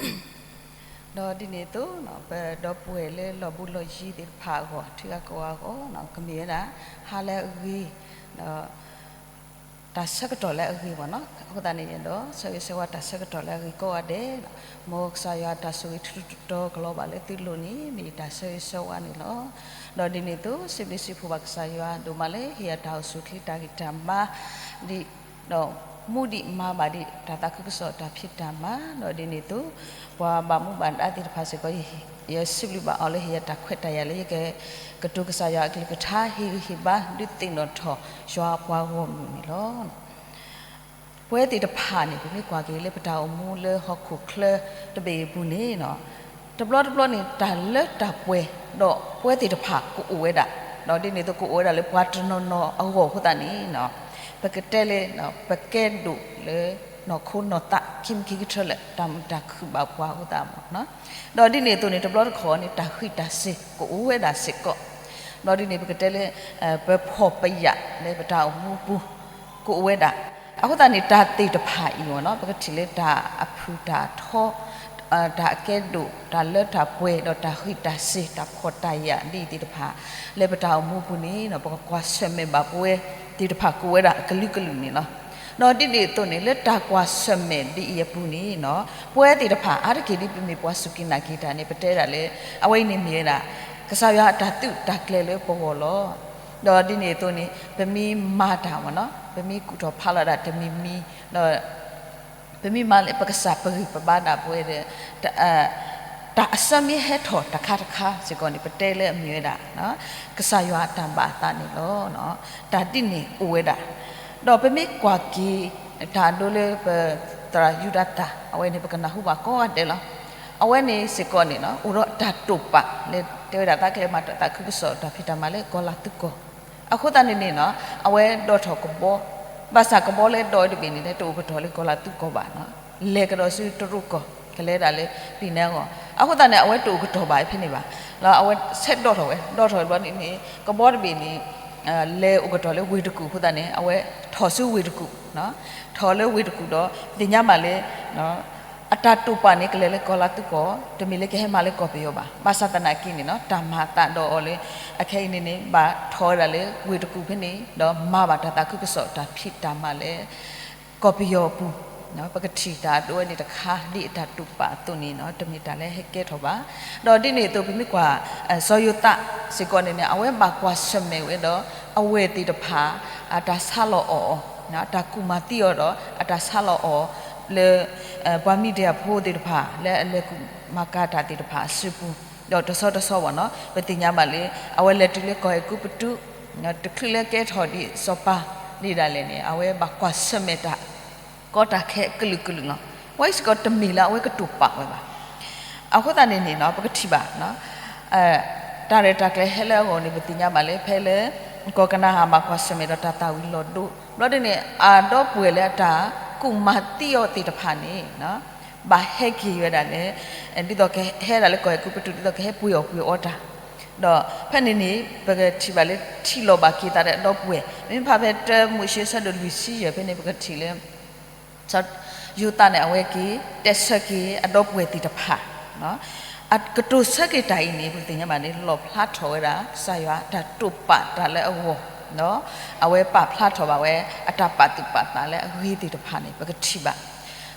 ဒီးဒ်န့ၣ်အသိး ပဒီပုၢ်ဝဲၢ်လၢလီၢ်ဘူးလီၢ်ယံၤသ့ၣ်တဖၣ်အဂီၢ် ထံဂၤကီၢ်ဂၤအဂီၢ် ကမ့ၢ်ဝဲဒၣ် ဟါလၢအဂ့ၤ ဒီး တၢ်ဆၢကတီၢ်လၢအဂ့ၤဘၣ်နီၤ. အဃိသတးန့ၣ်ဒီး ဆၢဂ့ၤဆၢဝါတၢ်ဆၢကတီၢ်လၢအဂ့ၤကိးဂၤဒဲး, မ်ကစၢ်ယွၤအတၢ်ဆိၣ်ဂ့ၤထူးထူးတီၤတီၤကလီၤဘၣ်လၢသုလိၤန့ၣ် မ့ၢ်ယတၢ်ဆၢဂ့ၤဆၢဝါန့ၣ်လီၤ. ဒီးဒ်န့ၣ်အသိး စံးဘျုးစံးဖှိၣ်ဘၣ်ကစၢ်ယွၤဒိၣ်မးလၢဟ့ၣ်ယၤတၢ်အိၣ်ဆူၣ်ချ့တၢ်ဂံၢ်တၢ်ဘါ ဒ် ဒီးမူဒံးမၤဘၣ်ဒံးတၢ်သးခုကစီၣ်တၢ်ဖံးတၢ်မၤ, ဒီးဒ်န့ၣ်အသိး ပှၤဘၣ်မူဘၣ်ဒါသ့ၣ်တဖၣ်စ့ၢ်ကီး ယစံးဘျုးဘၣ်အီၤလၢဟ့ၣ်ယၤတၢ်ခွဲးတၢ်ယာ်လၢယက ကတိၤကစၢ်ယွၤအကလုၢ်ကထါ ဟ့ၣ်ဂံၢ်ဟ့ၣ်ဘါဒုးသ့ၣ်နီၣ်ထီၣ်ယွၤအပှၤဂီၢ်မုၢ်န့ၣ်လီၤ. ပဝဲသ့ၣ်တဖၣ်န့ၣ် ပမ့ၢ်ကွၢ်က့ၤလၢပတၢ်အိၣ်မူလၢဟီၣ်ခိၣ်ချၢတဘ့ၣ်အပူၤန့ၣ် တဘျီတဘျီန့ၣ် တၢ်လၢတၢ်ပှဲၤ ဒီးပဝဲသ့ၣ်တဖၣ်ကအိၣ်ဝဲဒၣ်, ဒီးဒ်န့ၣ်အသိးကအိၣ်ဝဲဒၣ်လၢပှၤတနီၤနီၤအဂီၢ်အဃိသတးန့ၣ် ပကတဲလၢ ပကဲဒိၣ်လၢ နီၢ်ခိနီၢ်သးခံမံၤခံကထၢလၢာ် တၢ်မုာ်တၢ်ခုၣ်ဘၣ်ပှၤအဃိသတးမ့ၢ်နီၤ. ဒီးဒ်န့ၣ်အသိးန့ၣ် တဘျီတခီၣ်န့ၣ် တၢ်ဃံးတၢ်စ့ၤကအိၣ်ဝဲဒၣ်စ့ၢ်ကီး, ဒီးဒ်န့ၣ် ပကတဲလၢ ပဖှီၣ်ပယာ်လၢပတၢ်အိၣ်မူပူၤ ကအိၣ်ဝဲဒၣ်. အဃိသတးန့ၣ် တၢ်သ့ၣ်တဖၣ်အံၤမ့ၢ်နီၤ ပကထံၣ်လၢတၢ်အဖုၣ်တၢ်ထီ တၢ်အကဲဒိၣ် တၢ်လၢတၢ်ပှဲၤ ဒီးတၢ်ဃံးတၢ်စ့ၤ တၢ်ဖှီၣ်တၢ်ယာ်ဒ်အံၤသ့ၣ်တဖၣ် လၢပတၢ်အိၣ်မူပူၤန့ၣ် ပကကွၢ်ဆၢၣ်မဲာ်ဘၣ်ပဝဲသ့ၣ်တဖၣ်ကအိၣ်ဝဲဒၣ်အကလုာ်ကလုာ်န့ၣ်လီၤ. ဒီးဒ်န့ၣ်အသိးန့ၣ် လၢတၢ်ကွၢ်ဆၢၣ်မဲာ်ဒ်အံၤအပူၤန့ၣ် ပဝဲသ့ၣ်တဖၣ်အါတက့ၢ်ဒ်ပမ့ၢ်ပှၤစူၢ်က့ၤနာ်က့ၤတၢ်န့ၣ် ပတဲဒၣ်လၢ အဝဲအံၤန့ၣ်မ့ၢ်ဝဲဒၣ် ကစၢ်ယွၤအတၢ်သုးတၢ်ကျဲၤလၢပဂီၢ်လီၤ. ဒီးဒ်န့ၣ်အသိးန့ၣ် ပမ့ၢ်မၤတၢ်မ့ၢ်နီၤ ပမ့ၢ်ကူၣ်ထီၣ်ဖးလီၤဒၣ်တမံၤမံၤ ဒီး ပမ့ၢ်မၤလၢပကစၢ်ပဂံၢ်ပဘါဒၣ်ပဝဲဒီး တၢ်အဆၢမ့ၢ်ဟဲထီၣ်တခါတခါစ့ၢ်ကီးန့ၣ် ပတဲလၢအမ့ၢ်ဝဲဒၣ် ကစၢ်ယွၤအတၢ်ဘၣ်အသးန့ၣ်လီၤ. တၢ်ဒ်န့ၣ်အိၣ်ဝဲဒၣ်. ဒီးပမ့ၢ်ကွၢ်က့ၤ တၢ်ဒိလၢပသရၣ်ယူဒၤသၣ် အဝဲန့ၣ် ပကနၢ်ဟူဘၣ်ကိးဂၤဒဲးလီၤ. အဝဲန့ၣ်စ့ၢ်ကီးန့ၣ် အိၣ်ဒီးတၢ်တိာ်ပာ်လၢတဲဝဲဒၣ်သးကလဲၤမၤတၢ်သးခုကစီၣ်တၢ်ဖံးတၢ်မၤလၢကီၤလၤသူကီၢ် အဃိသတးန့ၣ်န့ၣ်နီၤ အဝဲဒိးထီၣ်ကဘီ, ဘၣ်ဆၣ်ကဘီလၢဒိးတဘ့ၣ်န့ၣ် တအိၣ်ကတီၢ်လၢကီၤလၤသူကီၢ်ဘၣ်နီၤ, လဲၤကဒီးဆူတရူးကီၢ် ကလဲၤဒၣ်လၢပံၤနဲအဂီၢ်, အဃိသတးန့ၣ် အဝဲတအိၣ်ကတီၢ်ဘၣ်ဖဲန့ၣ်ဘၣ်, ဒီးအဝဲဆဲးဒိးထီၣ်ဝဲ, ဒိးထီၣ်ဝဲဘျီန့ၣ်န့ၣ် ကဘီတဘ့ၣ်န့ၣ် လဲၤအိၣ်ကတီၢ်လၢဝ့ၢ်တကူၣ်အဃိသတးန့ၣ် အဝဲထီၣ်ဆူဝ့ၢ်တကူၣ်, ထီၣ်လၢဝ့ၢ်တကူၣ်ဒီး သ့ၣ်ညါဘၣ်လၢ အတၢ်တိာ်ပာ်န့ၣ် ကလဲၤလၢကီၤလၤသူကီၢ်, တမ့ၢ်လၢကဟဲမၤလၢကီၢ်ပယီၤဘၣ်. ဘၣ်ဆၣ်သနာ်က့န့ၣ်နီၤ တၢ်မၤအသးဒီးအီၤလၢ အခဲအံၤန့ၣ်န့ၣ် ဘၣ်ထီၣ်ဝဲဒၣ်လၢဝ့ၢ်တကူၣ်ဖဲန့ၣ် ဒီးမၤဘၣ်တၢ်သးခုကစီၣ်တၢ်ဖံးတၢ်မၤလၢ ကီၢ်ပယီၤအပူၤ, ပကထံၣ်တၢ်ဒိဝဲန့ၣ်တခါ ဒ်အတၢ်တိာ်ပာ်အသိးန့ၣ်နီၤ တမ့ၢ်တၢ်လၢဟဲကဲထီၣ်ဘၣ်. ဒီးဒ်န့ၣ်အသိး ပမ့ၢ်ကွၢ် စီၤယိၤသးစ့ၢ်ကီးန့ၣ်န့ၣ် အဝဲဘၣ်ကွၢ်ဆၢၣ်မဲာ်ဝဲဒီး အဝဲၢ်သ့ၣ်တဖၣ် အတၢ်ဆါလီၤအီၣ်အီၤ, အတၢ်ကူၣ်မၤသံအီၤဒီး အတၢ်ဆါလီၤအီၣ်လၢ ပှၤမံၤဒယၣ်ဖိသ့ၣ်တဖၣ် လၢအလဲၤကူၣ်မၤကၤတၢ်သ့ၣ်တဖၣ်အစုပူၤ, ဒီးတဆီတဆီဘၣ်နီၤ ပသ့ၣ်ညါဘၣ်လၢ အဝဲလဲၤတုၤလၢကီၢ်အဲၤကူပတူး, တချုးလၢကဲထီၣ်ဒံးစီၤပၤဒ်ဒၣ်လဲာ်န့ၣ် အဝဲဘၣ်ကွၢ်ဆၢၣ်မဲာ်တၢ် ကီတၢ်ခဲအကလုာ်ကလုာ်လီၤ. အဝဲစ့ၢ်ကီးတမ့ၢ်လၢအဝဲကတိၤပာ်ဝဲဘၣ်. အဃိသတးန့ၣ်န့ၣ်နီၤ ပကထံၣ်ဘၣ် တၢ်ရဲၣ်တၢ်ကျဲၤဟဲလၢအဂီၢ်န့ၣ် ပသ့ၣ်ညါဘၣ်လၢ ဖဲလၢ ကီၢ်ကနၤအၣ်ဘၣ်ကွၢ်ဆၢၣ်မဲာ်ဒီးတၢ်သၣ်ဝံၤလီၤဒိ ဘျီဒ်န့ၣ် အဒီပုၢ်ဝဲၢ်လၢအတၢ်ကူၣ်မၤသံအီၤသ့ၣ်တဖၣ်န့ၣ် ဘၣ်ဟဲက့ၤဝဲဒၣ်လၢ ဒ်သိးကဟဲဒၣ်လၢကီၢ်အဲၤကူပတူး ဒ်သိးကဟဲပှ့ၤအီၣ်ပှ့ၤအီတၢ်, ဒီးဖဲန့ၣ်န့ၣ် ပကထံၣ်ဘၣ်လၢထံၣ်လိာ်ဘၣ်က့ၤသးဒီးအဒီပုၢ်ဝဲၢ် မ့ၢ်ဖးဖဲတၢမိၤၡ့ ဆၢဒိၣ်လွံၢ်ဆံယဲၢ်ဖဲန့ၣ် ပကထံၣ်လၢ စီၤယိၤသးန့ၣ် အဝဲက့ၤတဲဆၢက့ၤအဒီပုၢ်ဝဲၢ်သ့ၣ်တဖၣ် အကတိၤဆၢက့ၤတၢ်အံၤန့ၣ် ပသ့ၣ်ညါဘၣ်န့ၣ် လီၣ်ဖျါထီၣ်ဝဲဒၣ် ကစၢ်ယွၤတၢ်တိာ်ပာ်တၢ်လၢအဂီၢ်, အဝဲပာ်ဖျါထီၣ်ဘၣ်ဝဲ အတၢ်ပာ်သူၣ်ပာ်သးလၢအဂ့ၤသ့ၣ်တဖၣ်န့ၣ် ပကထံၣ်ဘၣ်.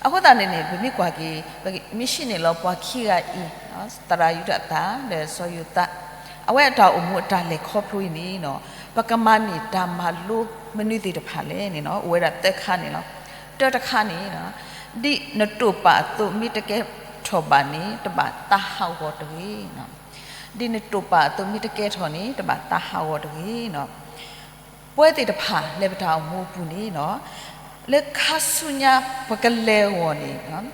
အဃိသတးန့ၣ်န့ၣ် ပမ့ၢ်ကွၢ်က့ၤ ပမ့ၢ်ဟံးန့ၢ်လီၤပှၤခံဂၤအံၤ သရၣ်ယူဒၤသၣ် ဒီးစီၤယိၤသး အဝဲအတၢ်အိၣ်မူအတၢ်လဲၤခီဖျိအံၤန့ၣ် ပကမၤန့ၢ်တၢ်မၤလိမနုၤသ့ၣ်တဖၣ်လဲၣ်န့ၣ် အိၣ်ဝဲဒၣ်သၢခါန့ၣ်လီၤ. တၢတခါန့ၣ် ဒ်နတိာ်ပာ်အသိးမ့ၢ်တကဲထီၣ်ဘၣ်န့ၣ် တဘၣ်သးဟးဂီၤတဂ့ၤ. ဒ်နတိာ်ပာ်အသိးမ့ၢ်တကဲထီၣ်န့ၣ် တဘၣ်သးဟးဂီၤတဂ့ၤ. ပဝဲသ့ၣ်တဖၣ်လၢပတၢ်အိၣ်မူအပူၤန့ၣ် လၢခါဆူညါပကလဲၤအဂီၢ်န့ၣ်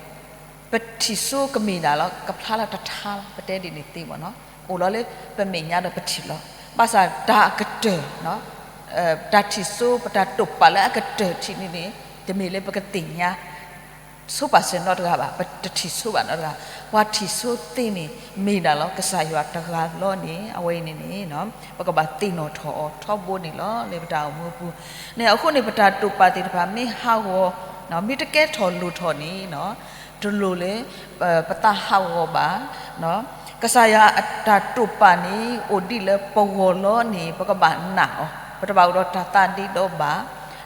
ပထံၣ်စိကမ့ၢ်ဒၣ်လီၤ ကဖျါလၢတထါလီၤ ပတဲဒ်န့ၣ်သ့မ့ၢ်နီၤ အိၣ်လီၤလၢပမဲာ်ညါဒီးပထံၣ်လီၤ. ဘၣ်ဆၣ်တၢ်အကတၢၢ် တၢ်ထံၣ်စိ ပတၢ်တိာ်ပာ်လၢအကတၢၢ်ထံၣ်န့ၣ်န့ၣ် တမ့ၢ်လၢပကသ့ၣ်ညါ ဆိပာ်စၢၤနီတဂၤဘၣ်, ပတထံၣ်ဆိဘၣ်နီတဂၤ. ပှၤထံၣ်ဆိသ့န့ၣ် မ့ၢ်ဒၣ်လီၤ ကစၢ်ယွၤတဂၤလီၤန့ၣ် အဝဲအံၤန့ၣ်န့ၣ် ပကဘၣ်သ့ၣ်နီၣ်ထီၣ်အီၤထီဘိန့ၣ်လီၤ လၢပတၢ်အိၣ်မူအပူၤန့ၣ်. အဃိန့ၣ် ပတၢ်တိာ်ပာ်သ့ၣ်တဖၣ် မ့ၢ်ဟးဂီၤ မ့ၢ်တကဲထီၣ်လိၣ်ထီၣ်န့ၣ် တလိၣ်လၢ ပသးဟးဂီၤဘၣ်. ကစၢ်ယွၤအတၢ်တိာ်ပာ်န့ၣ် အိၣ်ဒံးလၢပဂီၢ်လီၤန့ၣ် ပကဘၣ်နာ်အီၤ, ပတဘၣ်အိၣ်ဒီးတၢ်သးဒ့ဒီဘၣ်.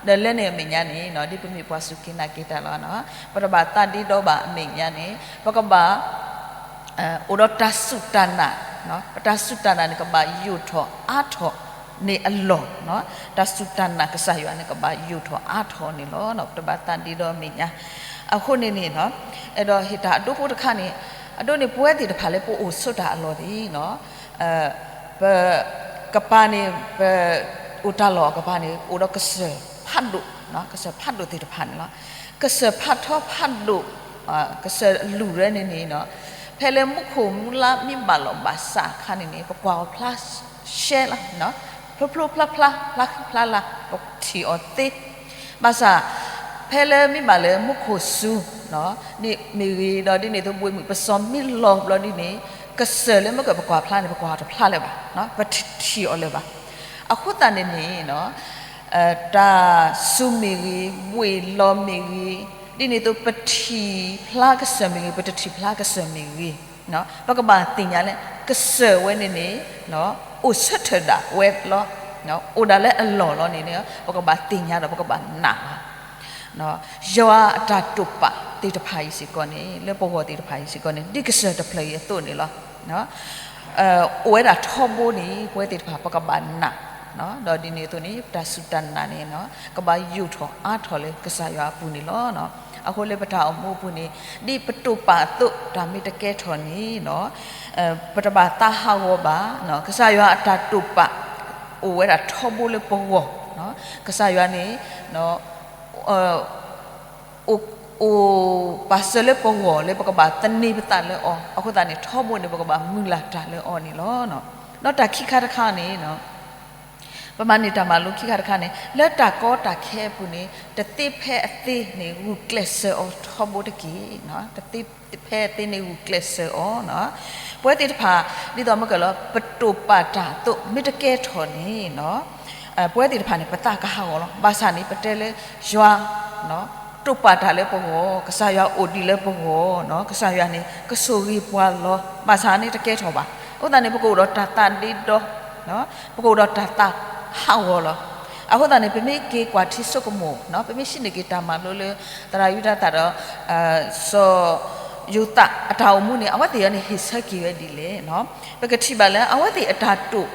ဒီးလၢန့ၣ်အမဲာ်ညါန့ၣ် ဒ်ပမ့ၢ်ပှၤစူၢ်က့ၤနာ်က့ၤတၢ်လီၤ, ပတဘၣ်သးဒ့ဒီဘၣ်အမဲာ်ညါန့ၣ် ပကဘၣ် အိၣ်ဒီးတၢ်စူၢ်တၢ်နာ်, ပတၢ်စူၢ်တၢ်နာ်န့ၣ် ကဘၣ်ယိာ်ထီၣ်အါထီၣ်န့ၣ်အလီၢ်, တၢ်စူၢ်တၢ်နာ်ကစၢ်ယွၤန့ၣ် ကဘၣ်ယိာ်ထီၣ်အါထီၣ်န့ၣ်လီၤ. ပတဘၣ်သးဒ့ဒီအမဲာ်ညါ. အဃိန့ၣ်န့ၣ် အဲၣ်ဒိးဟ့ၣ်တၢ်အဒိဖိတခါန့ၣ်, အဒိန့ၣ် ပဝဲသ့ၣ်တဖၣ်လၢပအိၣ်ဆိးတၢ်အလီၢ်န့ၣ် ပကပၤန့ၣ် ပအိၣ်တၢ်လီၢ်အကပၤန့ၣ် အိၣ်ဒီးကစၢၢ်ဖးဒိၣ်, ကစၢၢ်ဖးဒိၣ်သ့ၣ်တဖၣ်န့ၣ်လီၤ. ကစၢၢ်ဖးထီဖးဒိၣ်, ကစၢၢ်အလုၢ်ဝဲန့ၣ်န့ၣ်, ဖဲလၢမူခိၣ်မူလါမ့ၢ်ဘၣ်လီၤဘၣ်စးအခါန့ၣ်န့ၣ် ပကွၢ်အီၤဖျါရှဲလီၤ, ဖျိဖျိဖျါဖျါ ဖျါဃံဖျါလၤ ပထံၣ်အီၤသ့ ဘၣ်ဆၣ် ဖဲလၢမ့ၢ်ဘၣ်လၢမူခိၣ်စူၤ န့ၣ်မ့ၢ်ဂ့ၤ ဒီးဒ်န့ၣ်အသိးဘှံးမုၢ်ပစီၤမ့ၢ်လီၤဘျီဒ်န့ၣ် ကစၢၢ်လၢမ့ၢ်ကပကွၢ်ဖျါန့ၣ် ပကွၢ်အီၤတဖျါလၢၤဘၣ်, ပတထံၣ်အီၤလၢၤဘၣ်. အဃိသတးန့ၣ်န့ၣ် တၢ်စူၤမ့ၢ်ဂ့ၤ, ဘှံးလီၤမ့ၢ်ဂ့ၤ, ဒ်န့ၣ်အသိးပထံၣ်ဖျါကစၢၢ်မ့ၢ်ဂ့ၤ, ပတထံၣ်ဖျါကစၢၢ်မ့ၢ်ဂ့ၤ, ပကဘၣ်သ့ၣ်ညါလၢ ကစၢၢ်ဝဲန့ၣ်န့ၣ် အိၣ်ဆၢထၢၣ်ဒၣ်ဝဲလီၤ, အိၣ်ဒၣ်လၢအလီၢ်လီၤန့ၣ်န့ၣ် ပကဘၣ်သ့ၣ်ညါဒီးပကဘၣ်နာ်လီၤ. ယွၤအတၢ်တိာ်ပာ်သ့ၣ်တဖၣ်အံၤစ့ၢ်ကီးန့ၣ် လၢပဂီၢ်သ့ၣ်တဖၣ်အံၤစ့ၢ်ကီးန့ၣ် ဒ်ကစၢၢ်တဖျၢၣ်အံၤအသိးန့ၣ်လီၤ. အိၣ်ဝဲဒၣ်ထီဘိန့ၣ် ပဝဲသ့ၣ်တဖၣ်ပကဘၣ်နာ်, ဒီးဒ်န့ၣ်အသိးန့ၣ် ပတၢ်စူၢ်တၢ်နာ်န့ၣ် ကဘၣ်ယိာ်ထီၣ်အါထီၣ်လၢကစၢ်ယွၤအပူၤန့ၣ်လီၤ. အဃိလၢပတၢ်အိၣ်မူအပူၤန့ၣ် ဒ်ပတိာ်ပာ်အသိး တၢ်မ့ၢ်တကဲထီၣ်န့ၣ် ပတဘၣ်သးဟးဂီၤဘၣ်, ကစၢ်ယွၤအတၢ်တိာ်ပာ် အိၣ်ဝဲဒၣ်ထီဘိလၢပဂီၢ်, ကစၢ်ယွၤန့ၣ် အိၣ်ပာ်စၢၤလၢပဂီၢ်လၢပကဘၣ်သန့ၤပသးလၢအီၤ, အဃိသတးန့ၣ် ထီဘိန့ၣ် ပကဘၣ်မုၢ်လၢ်တၢ်လၢအီၤန့ၣ်လီၤ. ဒီးတၢ်ခံခါတခါန့ၣ် ပမၤန့ၢ်တၢ်မၤလိခံခါတခါန့ၣ် လၢတၢ်ကီတၢ်ခဲအပူၤန့ၣ် တသ့ဖဲအသ့န့ၣ် ဂုာ်ကျဲးစၢးအီၤထီဘိတက့ၢ်. တသ့ဖဲအသ့န့ၣ်ဂုာ်ကျဲးစၢးအီၤ, ပဝဲသ့ၣ်တဖၣ် ဒ်သိးမ့ၢ်ကလီၤ ပတိာ်ပာ်တၢ်အသိး မ့ၢ်တကဲထီၣ်န့ၣ် ပဝဲသ့ၣ်တဖၣ်န့ၣ် ပသးကဟးဂီၤလီၤ. ဘၣ်ဆၣ်န့ၣ် ပတဲလၢယွၤ တိာ်ပာ်တၢ်လၢပဂီၢ်, ကစၢ်ယွၤအိၣ်ဒံးလၢပဂီၢ်, ကစၢ်ယွၤန့ၣ် ကဆိၣ်ဂ့ၤပှၤလီၤ. ဘၣ်ဆၣ်န့ၣ်တကဲထီၣ်ဘၣ်. အဃိသတးန့ၣ် ပကအိၣ်ဒီးတၢ်သးဒ့ဒီ, ပကအိၣ်ဒီးတၢ်သးဟးဂီၤလီၤ. အဃိသတးန့ၣ် ပမ့ၢ်က့ၤကွၢ်ထံဆိကမိၣ်, ပမ့ၢ်ဟံးန့ၢ်က့ၤတၢ်မၤလိလၢ သရၣ်ယူဒၤသၣ်ဒီး စီၤယိၤသးအတၢ်အိၣ်မူန့ၣ် အဝဲသ့ၣ်အံၤန့ၣ် ဟ့ၣ်ဆၢက့ၤဝဲဒ်လဲၣ်. ပကထံၣ်ဘၣ်လၢ အဝဲသ့ၣ်အတၢ်တိာ်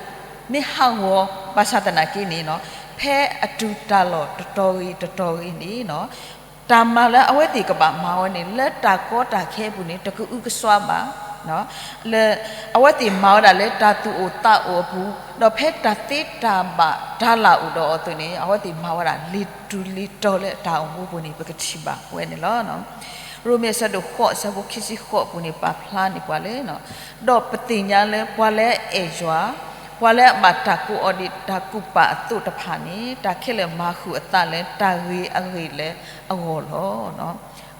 မ့ၢ်ဟးဂီၤဘၣ်ဆၣ်သနာ်က့န့ၣ် ဖဲအတုၤတၢ်လီၢ်တတီၤဂ့ၤတတီၤဂ့ၤန့ၣ် တၢ်မၤလၢအဝဲသ့ၣ်ကဘၣ်မၤဝဲန့ၣ် လၢတၢ်ကီတၢ်ခဲအပူၤန့ၣ် တကအုကစွါဘၣ်. လၢအဝဲသ့ၣ်မၤဝဲဒၣ်လၢတၢ်သူၣ်အိၣ်သးအိၣ်အပူၤ, ဒီးဖဲတၢ်သ့တၢ်ဘၣ်တၢ်လၢ်အိၣ်ဒီးအီၤအသိးန့ၣ် အဝဲသ့ၣ်မၤဝဲဒၣ်လ့ၤတူၤလ့ၤတီၤလၢအတၢ်အိၣ်မူအပူၤန့ၣ် ပကထံၣ်ဘၣ်ဝဲန့ၣ်လီၤ. ရိမ့ၤအဆၢဒိၣ်ဃိး အဆၢဖိခံဆံဃိးအပူၤန့ၣ် ပာ်ဖျါန့ၢ်ပှၤလၢ ဒီးပသ့ၣ်ညါလၢပှၤလၢအအဲၣ်ယွၤ, ပှၤလၢအဘၣ်တၢ်ကိးအီၤဒ်တၢ်ကူၣ်ပာ်အသိးတဖၣ်န့ၣ် တၢ်ခဲလၢာ်မၤဃုာ်အသးလၢတၢ်ဂ့ၤအဂ့ၢ်လၢအဂီၢ်လီၤ.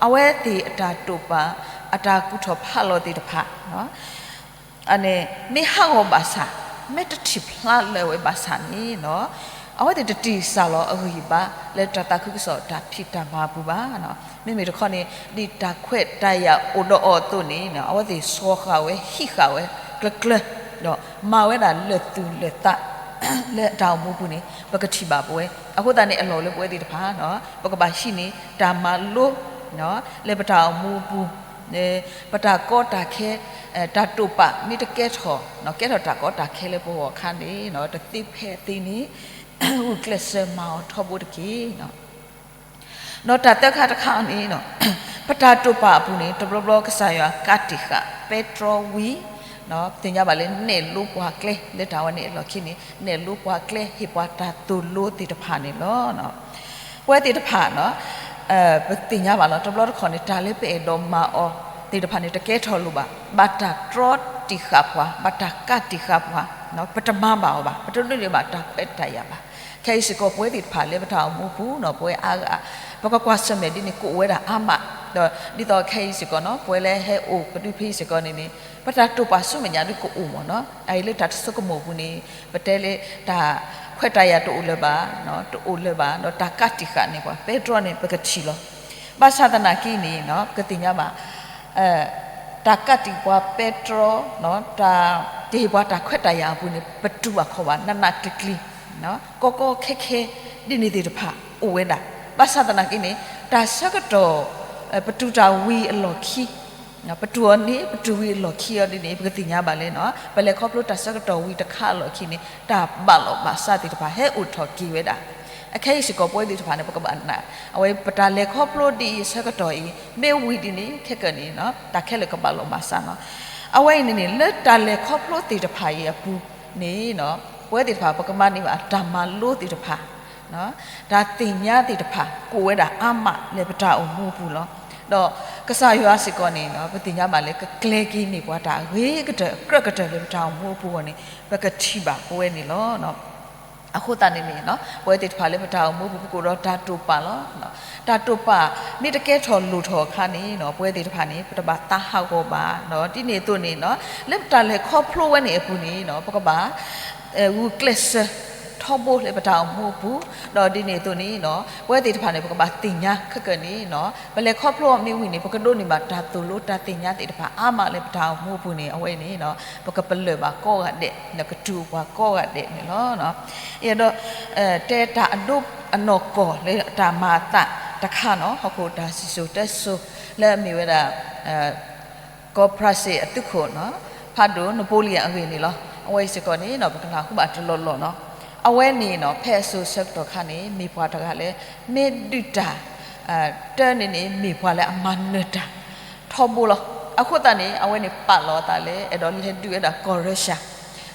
အဝဲသ့ၣ်အတၢ်တိာ်ပာ် အတၢ်ကူၣ်ထီၣ်ဖးလီၤသ့ၣ်တဖၣ် မ့ၢ်ဟးဂီၤဘၣ်ဆၣ်, မ့ၢ်တထံၣ်ဖျါလၢာ်ဝဲဘၣ်ဆၣ်န့ၣ် အဝဲသ့ၣ်တတံၢ်စၢ်လီၤအဂံၢ်အဘါ လၢတၢ်သးခုကစီၣ်တၢ်ဖံးတၢ်မၤအပူၤဘၣ်. မ့မ့ၢ်တခီန့ၣ် ဒ်တၢ်ခွဲးတၢ်ယာ်အိၣ်ဒီးအီၤအသိးန့ၣ် အဝဲသ့ၣ်ဆီဃာ်ဝဲဟံးဃာ်ဝဲကျၢၤကျၢၤ, ဒီးမၤဝဲဒၣ်လၢာ်သူၣ်လၢာ်သး လၢအတၢ်အိၣ်မူပူၤန့ၣ် ပကထံၣ်ဘၣ်ပဝဲ. အဃိသတးန့ၣ် အလီၢ်လၢပဝဲသ့ၣ်တဖၣ် ပကဘၣ်ဟံးန့ၢ်တၢ်မၤလိ လၢပတၢ်အိၣ်မူအပူၤ, ပတၢ်ကီတၢ်ခဲ တၢ်တိာ်ပာ်မ့ၢ်တကဲထီၣ်, ကဲထီၣ်တၢ်ကီတၢ်ခဲလၢပဂီၢ်အခါန့ၣ် တသ့ဖဲအသ့န့ၣ် ဂုာ်ကျဲးစၢးမၤအီၤထီဘိတက့ၢ်. ဒီးတၢ်သၢခါတခါန့ၣ် ပတၢ်တိာ်ပာ်အပူၤန့ၣ် တဘျီဘျီကစၢ်ယွၤကးတံာ်ဃာ်ပဲတြီဝံၤ, သ့ၣ်ညါဘၣ်လၢနဲၣ်လိပှၤကျဲ လၢတၢ်ဝဲန့ၣ်အလီၢ်ခံန့ၣ် နဲၣ်လိပှၤကျဲ ဟ့ၣ်ပှၤတၢ်သိၣ်လိသ့ၣ်တဖၣ်န့ၣ်လီၤ. ပဝဲသ့ၣ်တဖၣ် ပသ့ၣ်ညါဘၣ်လီၤ တဘျီတခီၣ်န့ၣ် တၢ်လၢပအဲၣ်ဒိးမၤအီၤသ့ၣ်တဖၣ်န့ၣ် တကဲထီၣ်လိာ်ဘၣ်, ဘၣ်တၢ်တြီတံာ်ဃာ်ပှၤ, ဘၣ်တၢ်ကးတံာ်ဃာ်ပှၤ, ပတမၤဘၣ်အီၤဘၣ်, ပတဒိးန့ၢ်ဘၣ်တၢ်ခွဲးတၢ်ယာ်ဘၣ်. ခဲအံၤစ့ၢ်ကီးပဝဲသ့ၣ်တဖၣ်လၢပတၢ်အိၣ်မူပူၤန့ၣ် ပဝဲအါဂၤ ပကကွၢ်ဆၢၣ်မဲာ်ဒ်န့ၣ် ကအိၣ်ဝဲဒၣ်အါမး, ဒီးဒ်သိးခဲအံၤစ့ၢ်ကီးန့ၣ် ပဝဲလၢဟဲအိၣ်ကဒုဖဲအံၤစ့ၢ်ကီးန့ၣ်န့ၣ် ပတၢ်တိာ်ပာ်ဆူမဲာ်ညါဒ်ကအိၣ်မးန့ၣ် အအံၤလၢတၢ်တဆိကမိၣ်ပူၤန့ၣ် ပတဲလၢတၢ်ခွဲးတၢ်ယာ်တအိၣ်လၢၤဘၣ်, တအိၣ်လၢၤဘၣ်, ဒီးတၢ်ကးတံာ်ဃာ်န့ၢ်ပှၤ ပဲတြီန့ၣ် ပကထံၣ်လီၤ. ဘၣ်ဆၣ်သနာ်က့န့ၣ် ပကသ့ၣ်ညါဘၣ် တၢ်ကးတံာ်ပှၤပဲတြီ, တၢ်ကဟ့ၣ်ပှၤတၢ်ခွဲးတၢ်ယာ်အပူၤန့ၣ် ပတူၢ်ဘၣ်ခီၣ်ဘၣ်နးနးကျံၤကျံၤ, ကီကီခဲခဲ ဒ်န့ၣ်သ့ၣ်တဖၣ်အိၣ်ဝဲဒၣ်. ဘၣ်ဆၣ်သနာ်က့န့ၣ် တၢ်ဆၢကတီၢ် ပတူၢ်တၢ်ဝံၤအလီၢ်ခံ, ပတူၢ်အီၤန့ၣ် ပတူၢ်ဝံၤအလီၢ်ခံအီၤဒ်န့ၣ် ပကသ့ၣ်ညါဘၣ်လၢ ပလဲၤခီဖျိတၢ်ဆၢကတီၢ်ဝံၤတခါအလီၢ်ခံန့ၣ် တၢ်ဘၣ်လီၤဘၣ်စးသ့ၣ်တဖၣ်ဟဲအိၣ်ထီၣ်က့ၤဝဲဒၣ်. အခဲအံၤစ့ၢ်ကီးပဝဲသ့ၣ်တဖၣ်န့ၣ် ပကဘၣ်နာ် အဝဲပတၢ်လဲၤခီဖျိဒ်အံၤအဆၢကတီၢ်အံၤ မ့ၢ်ဝံၤဒ်န့ၣ် ခဲကနံၣ်န့ၣ် တၢ်ခဲလၢာ်ကဘၣ်လီၤဘၣ်စးလီၤ. အဝဲအံၤန့ၣ်န့ၣ် လၢတၢ်လဲၤခီဖျိသ့ၣ်တဖၣ်အံၤအပူၤန့ၣ် ပဝဲသ့ၣ်တဖၣ်ပကမၤန့ၢ်ဘၣ်တၢ်မၤလိသ့ၣ်တဖၣ် တၢ်သ့ၣ်ညါသ့ၣ်တဖၣ် ကအိၣ်ဝဲဒၣ်အါမးလၢပတၢ်အိၣ်မူအပူၤလီၤ. ဒီးကစၢ်ယွၤစ့ၢ်ကီးန့ၣ် ပသ့ၣ်ညါဘၣ်လၢ ကကျဲၤက့ၤန့ၢ်ပှၤတၢ်ဂ့ၤကတၢၢ်ကြၢးကတၢၢ်လၢပတၢ်အိၣ်မူအပူၤအဂီၢ်န့ၣ် ပကထံၣ်ဘၣ်ပဝဲန့ၣ်လီၤ. အဃိသတးန့ၣ်န့ၣ် ပဝဲသ့ၣ်တဖၣ်လၢပတၢ်အိၣ်မူအပူၤ ပကအိၣ်ဒီးတၢ်တိာ်ပာ်လီၤ. တၢ်တိာ်ပာ်မ့ၢ်တကဲထီၣ်လိၣ်ထီၣ်အခါန့ၣ် ပဝဲသ့ၣ်တဖၣ်န့ၣ် ပတဘၣ်သးဟးဂီၤဘၣ်. ဒ်န့ၣ်အသိးန့ၣ် လၢပတၢ်လဲၤခီဖျိဝဲန့ၣ်အပူၤန့ၣ် ပကဘၣ် ဂုာ်ကျဲးစၢးထီဘိလၢပတၢ်အိၣ်မူအပူၤ, ဒီးဒ်န့ၣ်အသိးန့ၣ် ပဝဲသ့ၣ်တဖၣ်န့ၣ် ပကဘၣ်သ့ၣ်ညါခဲကနံၣ်န့ၣ် ပလဲၤခီဖျိအီၤမ့ၢ်ဝံၤန့ၣ် ပကဒိးန့ၢ်ဘၣ်တၢ်သိၣ်လိတၢ်သ့ၣ်ညါသ့ၣ်တဖၣ်အါမးလၢပတၢ်အိၣ်မူအပူၤန့ၣ် အဝဲအံၤန့ၣ် ပကပလၢၢ်ဘၣ်ကိးဂၤဒဲး ဒီးကတုၤအိၣ်ပှၤကိးဂၤဒဲးန့ၣ်လီၤ. အဲၣ်ဒိး တဲတၢ်အဒိအနီၢ်ကီၢ်လၢတၢ်မၤအသးတခါန့ၣ် ဟီၣ်ခိၣ်တၢ်စံၣ်စိၤတဲစိၤလၢအမ့ၢ်ဝဲဒၣ် ကီၢ်ဖရၣ်စ့ၣ်အသုးခိၣ်န့ၣ် ဖးဒိၣ် Napoleon အဂ့ၢ်န့ၣ်လီၤ. အဝဲအံၤစ့ၢ်ကီးန့ၣ် ပကနၢ်ဟူဘၣ်တလီၢ်လီၢ်န့ၣ် အဝဲန့ၣ် ဖဲအစိၤဆၢကတီၢ်ခါန့ၣ် မ့ၢ်ပှၤတဂၤလၢ မ့ၢ်ဒုးတၢ် တၢ်န့ၣ်န့ၣ် မ့ၢ်ပှၤလၢအမၤနၢၤတၢ်ထီဘိလီၤ. အဃိသတးန့ၣ် အဝဲန့ၣ်ပာ်လီၤအသးလၢ အဲၣ်ဒိးလဲၤဒုးဝဲဒၣ်ကီၢ်ရၢရှၢၣ်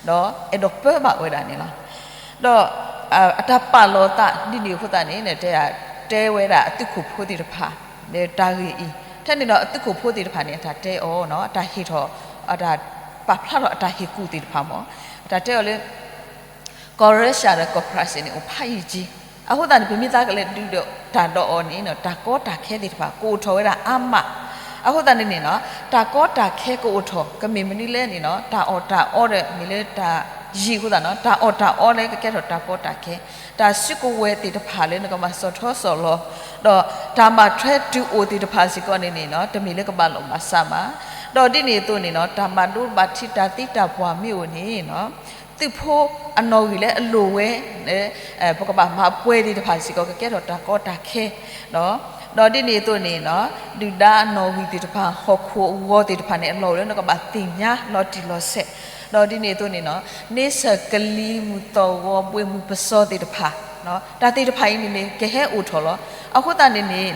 ဒီးအဲၣ်ဒိးပၢဘၣ်ဝဲဒၣ်န့ၣ်လီၤ. ဒီးအတၢ်ပာ်လီၤအသးဒ်န့ၣ်အဃိသတးန့ၣ် တဲ တဲဝဲဒၣ်အသုးခိၣ်ဖိသ့ၣ်တဖၣ် လၢတၢ်ဂ့ၢ်အံၤ ထဲန့ၣ်ဒီးအသုးခိၣ်ဖိသ့ၣ်တဖၣ်န့ၣ် အတၢ်တဲအီၤ အတၢ်ဟ့ၣ်ထီၣ် အတၢ်ပာ်ဖျါထီၣ်အတၢ်ဟ့ၣ်ကူၣ်သ့ၣ်တဖၣ်မ့ၢ် အတၢ်တဲအီၤလၢ ကီၢ်ရၢရှၢၣ်ဒီးကီၢ်ဖရၣ်စ့ၣ်န့ၣ် အိၣ်ဖးယံာ်က့ၤ အဃိသတးန့ၣ် ပမ့ၢ်သးကလဲၤဒုးတၢ်ဒီးအီၤန့ၣ် တၢ်ကီတၢ်ခဲသ့ၣ်တဖၣ် ကအိၣ်ထီၣ်ဝဲဒၣ်အါမး. အဃိသတးန့ၣ်န့ၣ် တၢ်ကီတၢ်ခဲကအိၣ်ထီၣ် ကမ့ၢ်မနုၤလဲၣ်န့ၣ် တၢ်အီၣ်တၢ်အီဒီး မ့ၢ်လၢတၢ်ယံာ်အဃိသတးန့ၣ် တၢ်အီၣ်တၢ်အီလၢကကဲထီၣ်တၢ်ကီတၢ်ခဲ တၢ်စုကဝဲၤသ့ၣ်တဖၣ်လၢနကဘၣ်စီၣ်ထီစီၣ်လီၤ ဒီးတၢ်မၤထွဲတုၤအိၣ်သ့ၣ်တဖၣ်စ့ၢ်ကီးန့ၣ်န့ၣ် တမ့ၢ်လၢကဘၣ်လီၤဘၣ်စးဘၣ်. ဒီးဒ်န့ၣ်အသိးန့ၣ် တၢ်မၤဒိဘၣ်ထံးတၢ်သံတၢ်ပှၢ်မ့ၢ်အိၣ်န့ၣ် သုးဖိအနီၣ်ဂံၢ်လၢအလိၣ်ဝဲ ပကဘၣ်မၤပှဲၤသ့ၣ်တဖၣ်စ့ၢ်ကီး ကကဲထီၣ်တၢ်ကီတၢ်ခဲ ဒီးဒ်န့ၣ်အသိးန့ၣ် ဒုၣ်ဒါအနီၣ်ဂံၢ်သ့ၣ်တဖၣ် ဟီၣ်ခိၣ်အဂီၤသ့ၣ်တဖၣ်န့ၣ် အလီၢ်အိၣ်လၢနကဘၣ်သ့ၣ်ညါလီၤတံၢ်လီၤဆဲး ဒီးဒ်န့ၣ်အသိးန့ၣ် န့ဆၢၣ်ကလံၤမုၢ်သီၣ်ဂီၤဘှ့ၣ်မုၢ်ပစီသ့ၣ်တဖၣ် တၢ်သ့ၣ်တဖၣ်အံၤန့ၣ်န့ၣ် ကဟဲအိၣ်ထီၣ်လီၤ. အဃိသတးန့ၣ်န့ၣ်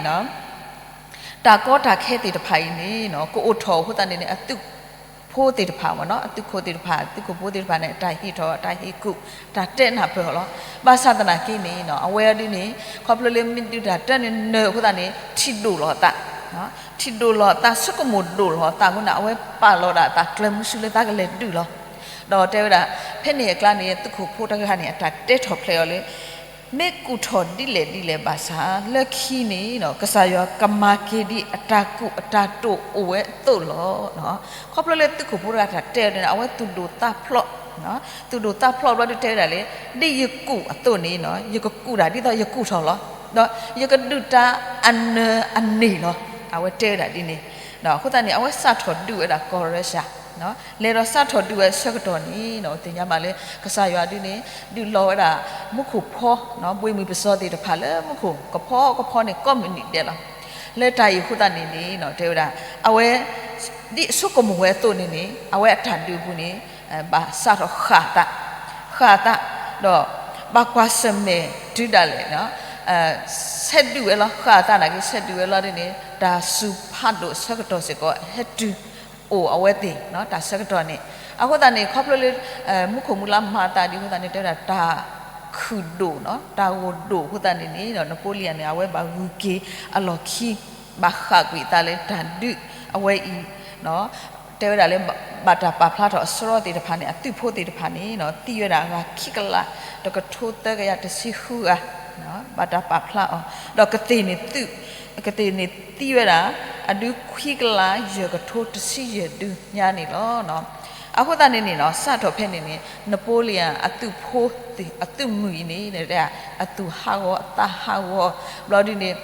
တၢ်ကီတၢ်ခဲသ့ၣ်တဖၣ်အံၤန့ၣ် ကအိၣ်ထီၣ်အဃိသတးန့ၣ်န့ၣ် အသုးဖိသ့ၣ်တဖၣ်မ့ၢ် အသုးခိၣ်သ့ၣ်တဖၣ် အသုးခိၣ်ဖိသ့ၣ်တဖၣ်န့ၣ် အတၢ်ဟ့ၣ်ထီၣ် အတၢ်ဟ့ၣ်ကူၣ် တၢ်တဲနၢ်ပၢၢ်အီၤလီၤ. ဘၣ်ဆၣ်သနာ်က့န့ၣ် အဝဲအံၤဒ်န့ၣ် ခီဖျိလၢမ့ၢ်ဒုးတၢ်တၢ်န့ၣ်နၢၤအဃိသတးန့ၣ် ထံၣ်ဒိၣ်လီၤအသး ထံၣ်ဒိၣ်လီၤအသး ဆိကမိၣ်ဒိၣ်လီၤအသးအဃိန့ၣ် အဝဲပာ်လီၤဒၣ်အသးကျၢၤမုဆူလၢသးကလဲၤဒုးလီၤ. ဒီးတဲဝဲဒၣ် ဖဲန့ၣ်အကျါန့ၣ် သုးခိၣ်ဖိတဂၤန့ၣ် အတၢ်တဲထီၣ်ဖျဲးအီၤလၢ မ့ၢ်ကူၣ်ထီၣ်ဒ်လဲၣ်ဒ်လဲၣ်ဘၣ်ဆၣ် လၢခံန့ၣ် ကစၢ်ယွၤကမၤက့ၤဒ်အတၢ်ကူၣ်အတၢ်တိာ်အိၣ်ဝဲအသိးလီၤ. ခီဖျိလၢသုးခိၣ်ဖိတဂၤတၢ်တဲအီၤန့ၣ် အဝဲသူၣ်ဒိၣ်သးဖျိး သူၣ်ဒိၣ်သးဖျိးဘျီဒုးတဲဝဲဒၣ်လၢ ဒ်ယကူၣ်အသိးန့ၣ် ယကကူၣ်ဒၣ်ဒ်သိးယကူၣ်ထီၣ်လီၤ. ဒီးယကဒုးတၢ်အနၢၤအန့ၢ်လီၤ. အဝဲတဲဝဲဒၣ်ဒ်န့ၣ် အဃိသတးန့ၣ် အဝဲစးထီၣ်ဒုးဝဲဒၣ်ကီၢ်ရၢရှၢၣ် လဲၤဒီးစးထီၣ်ဒုးဝဲဆၢကတီၢ်န့ၣ် သ့ၣ်ညါဘၣ်လၢ ကစၢ်ယွၤဒုးန့ၣ် ဒုးလီၤဝဲဒၣ် မူခိၣ်ဖီ ဘှ့ၣ်မုၢ်ပစီသ့ၣ်တဖၣ်လၢမူခိၣ်ကဖီကဖီန့ၣ် ကိးမုၢ်နံၤဒဲးလီၤ. လၢတၢ်အံၤအဃိသတးန့ၣ်န့ၣ် တဲဝဲဒၣ် အဝဲ ဒ်အဆိကမိၣ်ဝဲအသိးန့ၣ်န့ၣ် အဝဲအတၢ်ဒုးအပူၤန့ၣ် ဘၣ်စးထီၣ်ဃၣ်အသး ဃၣ်အသး ဒီး ဘၣ်ကွၢ်ဆၢၣ်မဲာ်တုၤဒၣ်လဲာ် ဆဲးဒုးဝဲလီၤ ဃၣ်အသးနာ်က့ ဆဲးဒုးဝဲလီၤဒ်န့ၣ် တၢ်စူၤဖးဒိၣ်ဆၢကတီၢ်စ့ၢ်ကီး ဟဲတုၤအိၣ်အဝဲသ့ၣ် တၢ်ဆၢကတီၢ်န့ၣ် အဃိသတးန့ၣ် ခီဖျိလၢ မူခိၣ်မူလါမၤအသးဒ်အဃိသတးန့ၣ် တဲဝဲဒၣ်တၢ်ခုၣ်ဒိၣ် တၢ်ဂိၢ်ဒိၣ်အဃိသတးန့ၣ်န့ၣ် နပိလံယၤန့ၣ် အဝဲဘၣ်ဂုၤက့ၤအလီၢ်ခံ ဘၣ်ဃၣ်ကွံာ်အသးလၢတၢ်ဒုးအဝဲအံၤ တဲဝဲဒၣ်လၢ ဘၣ်တၢ်ပာ်ဖျါထီၣ်အစရီသ့ၣ်တဖၣ်န့ၣ် အသုးဖိသ့ၣ်တဖၣ်န့ၣ် သံဝဲဒၣ်အဂၤခံကလး တကထိသၢကယၤတဆံဃုဂၤ ဘၣ်တၢ်ပာ်ဖျါအီၤ ဒီးကသ့ၣ်န့ၣ်သုး ကသ့ၣ်န့ၣ်သံဝဲဒၣ် အဒုခွံကလးယဲၢ်ကထိတဆံယဲၢ်ဒုညါန့ၣ်လီၤ. အဃိသတးန့ၣ်န့ၣ် စးထီၣ်ဖဲန့ၣ်န့ၣ် နပိလံယၤအသုးဖိ အသုးမုၢ်အံၤန့ၣ် အသူၣ်ဟးဂီၤအသးဟးဂီၤ ဘျီဒုန့ၣ်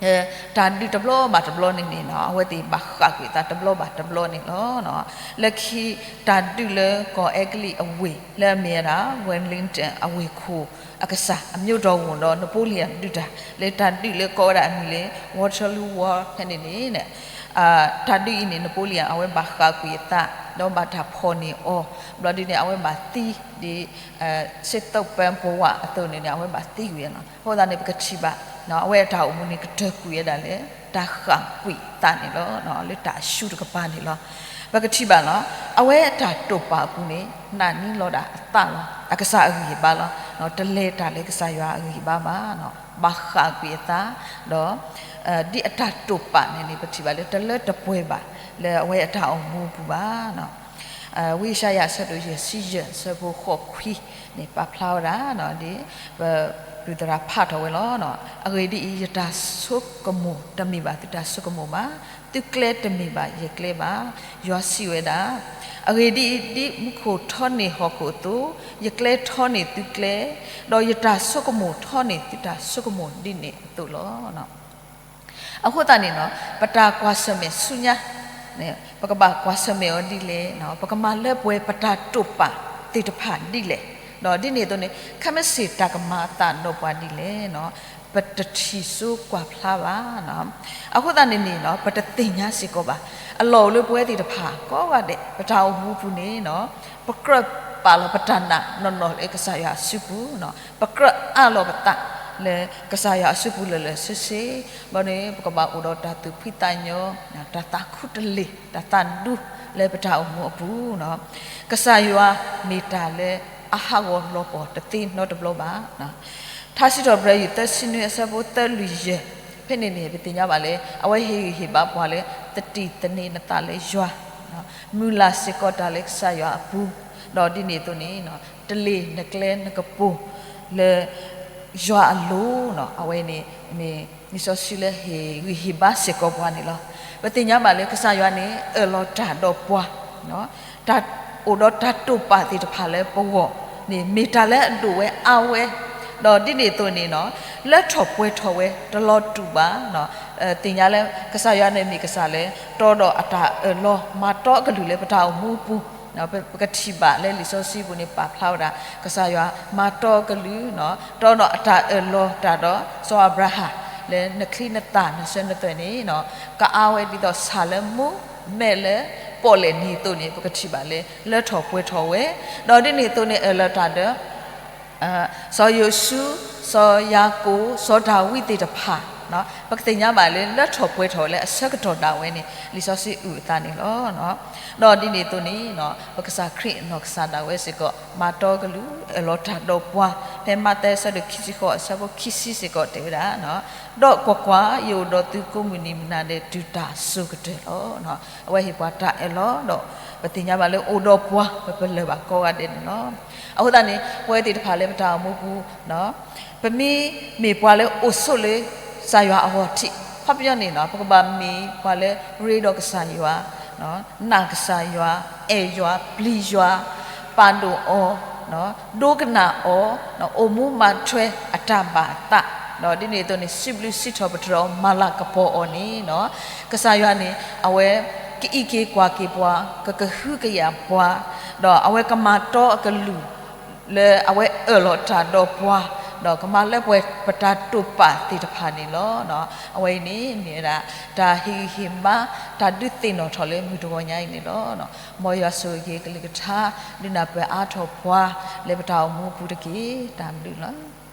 တၢ်ဒုးတဘျီဘၣ်တဘျီန့ၣ်န့ၣ် အဝဲသ့ၣ်ဘၣ်ဃးကွံာ်အသးတဘျီဘၣ်တဘျီန့ၣ်လီၤ. လၢခံ တၢ်ဒုးလၢကီၢ်အဲကလံးအဝ့ၢ် လၢအမ့ၢ်ဝဲဒၣ် Wellington အဝ့ၢ်ခိၣ်အကစၢ် အမျိုးတော်ဝန် ဒီး Napoleon ဒုးတၢ် လၢတၢ်ဒုးလၢကိးဝဲဒၣ်အမံၤလၢ Waterloo War ဖဲန့ၣ်န့ၣ် တၢ်ဒုးအံၤန့ၣ် Napoleon အဝဲဘၣ်ဃးကွံာ်အသး ဒီးဘၣ်တၢ်ဖီၣ်န့ၢ်အီၤ ဘျီဒ်န့ၣ် အဝဲဘၣ်သံ ဒ် စစ်သုံးပန်းဘဝ အသိးန့ၣ်န့ၣ် အဝဲဘၣ်သံကွံာ်လီၤ. အဃိသတးန့ၣ် ပကထံၣ်ဘၣ် အဝဲအတၢ်အိၣ်မူန့ၣ် ကတၢၢ်ကွံာ်ဝဲဒၣ်လၢ တၢ်ဃးကွံာ်အသးန့ၣ်လီၤ. လၢတၢ်အၡူတကပၤန့ၣ်လီၤ. ပကထံၣ်ဘၣ်လီၤ. အဝဲအတၢ်တိာ်ပာ်အပူၤန့ၣ် နာ်န့ၢ်လီၤဒၣ်အသးလီၤ. အကစၢ်အဂံၢ်အဘါလီၤ. တလဲၤတၢ်လၢကစၢ်ယွၤအဂံၢ်အဘါဘၣ်. ဘၣ်ဃးကွံာ်အသး ဒီး ဒ်အတၢ်တိာ်ပာ်န့ၣ်န့ၣ် ပထံၣ်ဘၣ်လၢတလၢတပှဲၤဘၣ် လၢအဝဲအတၢ်အိၣ်မူအပူၤဘၣ်. ဝံယၡါယၤအဆၢဒိၣ်ယဲၢ်ဆံယဲၢ် အဆၢဖိဃိးခွံန့ၣ် ပာ်ဖျါဝဲဒၣ် ဒ် ပ ပသရၣ်ဖးထီၣ်ဝဲလီၤ. အဂ့ၢ်ဒ်အံၤ, ယတၢ်ဆိကမိၣ်တမ့ၢ်ဘၣ်သုတၢ်ဆိကမိၣ်ဘၣ်, သုကျဲတမ့ၢ်ဘၣ်ယကျဲဘၣ်. ယွၤစံးဝဲဒၣ်, အဂ့ၢ်ဒ်အံၤ, ဒ်မူခိၣ်ထီန့ၢ်ဟီၣ်ခိၣ်အသိး, ယကျဲထီန့ၢ်သုကျဲ, ဒီးယတၢ်ဆိကမိၣ်ထီန့ၢ်သုတၢ်ဆိကမိၣ်ဒ်န့ၣ်အသိးလီၤ. အဃိသတးန့ၣ်နီၤ ပတၢ်ကွၢ်ဆၢၣ်မဲာ်ဆူညါ ပကဘၣ်ကွၢ်ဆၢၣ်မဲာ်အီၤဒ်လဲၣ်, ပကမၤလၢပှဲၤပတၢ်တိာ်ပာ်သ့ၣ်တဖၣ်ဒ်လဲၣ်, ဒီးဒ်န့ၣ်အသိးန့ၣ် ခဲမုၢ်ဆ့ၣ်တၢ်ကမၤအသးဒီးပှၤဒ်လဲၣ်, ပတထံၣ်စိကွၢ်ဖျါဘၣ်. အဃိသတးန့ၣ်န့ၣ်နီၤ ပတသ့ၣ်ညါစ့ၢ်ကီးဘၣ်. အလီၢ်အိၣ်လၢပဝဲသ့ၣ်တဖၣ်ကိးဂၤဒဲး ပတၢ်အိၣ်မူပူၤန့ၣ်နီၤ ပကြၢးပာ်လီၤပတၢ်နာ်နီၢ်နီၢ်လၢကစၢ်ယွၤအစုပူၤ, ပကြၢးအးလီၤပသးလၢကစၢ်ယွၤအစုပူၤလၢာ်လၢာ်ဆ့ဆ့, ဘၣ်န့ၣ် ပကဘၣ်အိၣ်ဒီးတၢ်သူၣ်ဖှံသးညီ, တၢ်သးခူတလ့ၢ်, တၢ်သးဒူလၢပတၢ်အိၣ်မူအပူၤ, ကစၢ်ယွၤမ့ၢ်တၢ်လၢအဟးဂီၤလီၤပှီၢ်တသ့နီတဘျီဘၣ်. ထါစံးထီၣ်ပတြၢၤ ယုၢ်သၢဆံနွံ အဆၢဖိသၢလွံၢ်ယဲၢ်, ဖဲန့ၣ်န့ၣ် ပသ့ၣ်ညါဘၣ်လၢ အဝဲဟ့ၣ်ဂံၢ်ဟ့ၣ်ဘါပှၤလၢ သတံၢ်သန့ၤနသးလၢယွၤ, မုၢ်လၢ်စ့ၢ်ကီးတၢ်လၢကစၢ်ယွၤအပူၤ, ဒီးဒ်န့ၣ်အသိးန့ၣ် တလ့ၤနကျဲနကပူၤလၢ ယွၤအလိၤ, အဝဲန့ၣ်မ့ၢ်လံာ်စီဆှံလၢဟ့ၣ်ဂံၢ်ဟ့ၣ်ဘါစ့ၢ်ကီးပှၤန့ၣ်လီၤ. ပသ့ၣ်ညါဘၣ်လၢကစၢ်ယွၤန့ၣ် အၢၣ်လီၤတၢ်ဒီးပှၤ, တၢ်အိၣ်ဒီးတၢ်တိာ်ပာ်သ့ၣ်တဖၣ်လၢပဂီၢ်န့ၣ် မ့ၢ်တၢ်လၢအဒိၣ်ဝဲအါဝဲ, ဒီးဒ်န့ၣ်အသိးန့ၣ်နီၤ လၢထီၣ်ပှဲၤထီၣ်ဝဲတလီၤတူာ်ဘၣ်. သ့ၣ်ညါလၢကစၢ်ယွၤန့ၣ်မ့ၢ်ကစၢ်လၢ တီဒီးအတၢ်အၢၣ်လီၤမၤတီအကလုၢ်လၢပတၢ်အိၣ်မူအပူၤ, ပကထံၣ်ဘၣ်လၢလံာ်စီဆှံပူၤန့ၣ် ပာ်ဖျါဝဲဒၣ် ကစၢ်ယွၤမၤတီအကလုၢ်, တီဒီးအတၢ်အၢၣ်လီၤတၢ်ဒီး စီၤအၤဘြၤဟၣ် လၢနချံနသၣ်နစၢၤနသွဲၣ်န့ၣ် ကအါဝဲဒ်သိးဆၣ်လၢမူ မဲာ်လၢပီၣ်လဲၣ်နံၤအသိးန့ၣ် ပကထံၣ်ဘၣ်လၢ လၢထီၣ်ပှဲၤထီၣ်ဝဲ, ဒီးဒ်န့ၣ်အသိးန့ၣ် အၢၣ်လီၤတၢ်ဒီး စီၤယိၤၡူ, စီၤယၤကိာ်, စီၤဒၤဝံးသ့ၣ်တဖၣ်, ပကသ့ၣ်ညါဘၣ်လၢ လၢထီၣ်ပှဲၤထီၣ်ဝဲလၢအဆၢကတီၢ်ဒၣ်ဝဲန့ၣ် လံာ်စီဆှံအုၣ်အသးန့ၣ်လီၤ. ဒီးဒ်န့ၣ်အသိးန့ၣ် ပကစၢ်ခရံာ်အနီၢ်ကစၢ်ဒၣ်ဝဲစ့ၢ်ကီး မၤတီကလုၢ် အၢၣ်လီၤတၢ်ဒီးပှၤ, ဖဲမးသဲအဆၢဒိၣ်ခံဆံဃိး အဆၢဖိခံဆံစ့ၢ်ကီးတဲဝဲဒၣ်, ဒီးကွၢ်ကွၢ်, ယအိၣ်ဒီးသုကိးမုၢ်နံၤမုၢ်နၤဒဲးတုၤတၢ်ဆိးကတၢၢ်လီၤ. အဝဲဟ့ၣ်ပှၤတၢ်အၢၣ်လီၤဒီး ပသ့ၣ်ညါဘၣ်လၢအိၣ်ဒီးပှၤ ပပလၢၢ်ဘၣ်ကိးဂၤဒဲးန့ၣ်လီၤ. အဃိသတးန့ၣ် ပဝဲသ့ၣ်တဖၣ်လၢပတၢ်အိၣ်မူပူၤ ပမ့ၢ်မ့ၢ်ပှၤလၢအိၣ်ဆိးလၢ ကစၢ်ယွၤအဂီၢ်ထံး, ခီပညီန့ၣ် ပကဘၣ်မ့ၢ်ပှၤလၢရ့ဒီးကစၢ်ယွၤ, နာ်ကစၢ်ယွၤ, အဲၣ်ယွၤ, ပျံၤယွၤ, ပာ်ဒိၣ်အီၤ, ဒိကနၣ်အီၤ, အိၣ်မူမၤထွဲအတၢ်ဘၣ်အသး, ဒီးဒ်န့ၣ်အသိးန့ၣ် စံးဘျုးစံးထီၣ်ပတြၢၤအီၤ မၤလၤကပီၤအီၤန့ၣ် ကစၢ်ယွၤန့ၣ် အဝဲကအံးက့ၤကွၢ်က့ၤပှၤ, ကကဟုကယာ်ပှၤ, ဒီးအဝဲကမၤတီအကလုၢ် လၢအဝဲအၢၣ်လီၤတၢ်ဒီးပှၤ, ဒီးကမၤလၢပှဲၤပတၢ်တိာ်ပာ်သ့ၣ်တဖၣ်န့ၣ်လီၤ. အဝဲအံၤန့ၣ် မ့ၢ်ဝဲဒၣ် တၢ်ဟ့ၣ်ဂံၢ်ဟ့ၣ်ဘါ တၢ်ဒုးသ့ၣ်နီၣ်ထီၣ်လၢမုၢ်တဂီၤညါအံၤန့ၣ်လီၤ. မ်ယွၤဆိၣ်ဂ့ၤက့ၤကလုၢ်ကထါ ဒုးနၢ်ပၢၢ်အါထီၣ်ပှၤ လၢပတၢ်အိၣ်မူပူၤတက့ၢ်. တၢ်ဘျုးလီၤ.